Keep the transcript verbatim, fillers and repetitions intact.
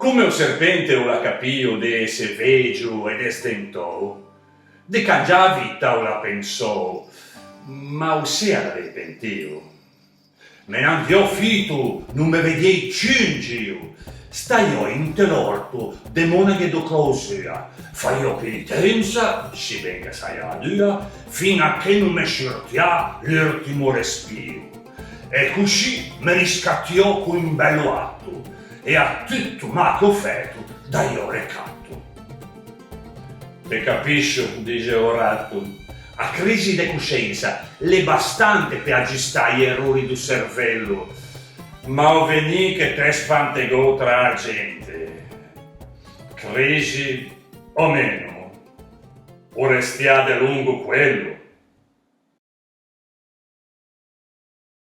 Comme o serpente o l'à capio de ëse vegio e desdentou, de cangiâ vita o l'à pensou, ma o se à da vei pentio. Me n'andiò fito, no me vediei ciù in gio. Staiò inte l'orto de monaghe do clausua, faiò penitensa, sciben che a saià dua, fin a che no me sciurtià l'urtimo respio. E coscì me riscattiò co un bello ato, e à tutto mâ che o fæto daiò recato. Te capiscio, dise o rato, a crisi de cosciensa l'é bastante pe aggiustâ i erori do cervello, ma o vegnî che te spantegò tra a gente. Crisi o meno, o restià delongo quello,